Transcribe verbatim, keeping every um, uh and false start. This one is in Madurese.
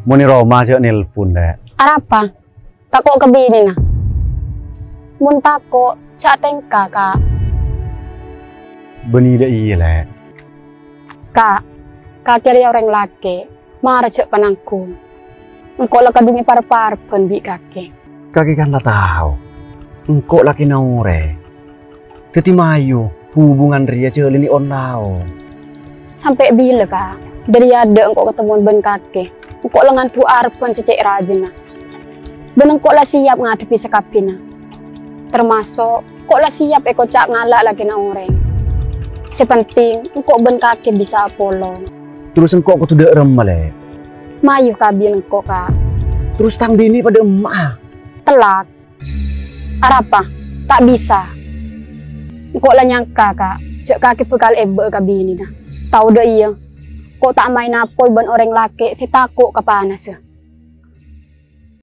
Mon è roma jhâ' nelpon, Lè'. Arapa? Tako' ka binèna? Mon tako', jhâ' atèngka, Ka'. Bânnè dâ' iyâ, Lè'. Ka', kakè rèya orèng lakè', mara jhâ' pananggung. Engko' la kadhung èpar-parbân bi' kakè. Kakè kan la tao, engko' lakèna orèng. Dhâddhi mayu hubungan rèya jhâlânè on-laon. Sampè' bilâ, Ka'? Dâri adâ' engko' katemmowan bân kakè, engko' la ngandhu' arebbhân sè cè' rajâna. Bân engko' la siap ngadhebbhi sakabbhiyânna. Tamaso' engko' la siap èkoca' ngala' lakèna orèng. Sè penting, engko' bân kakè bisa apolong. Terros engko' kodhu dâ' remma, Lè'? Mayu kabbhi engko', Ka'. Terros tang binè padâ emma'a? Tellat. Arapa? Ta' bisa? Engko' la nyangka, Ka', jhâ' kakè bhâkal èbâ'â ka binèna. Tao dâ' iyâ, engko' ta' maèn apoy bân orèng lakè' sè tako' ka panassa.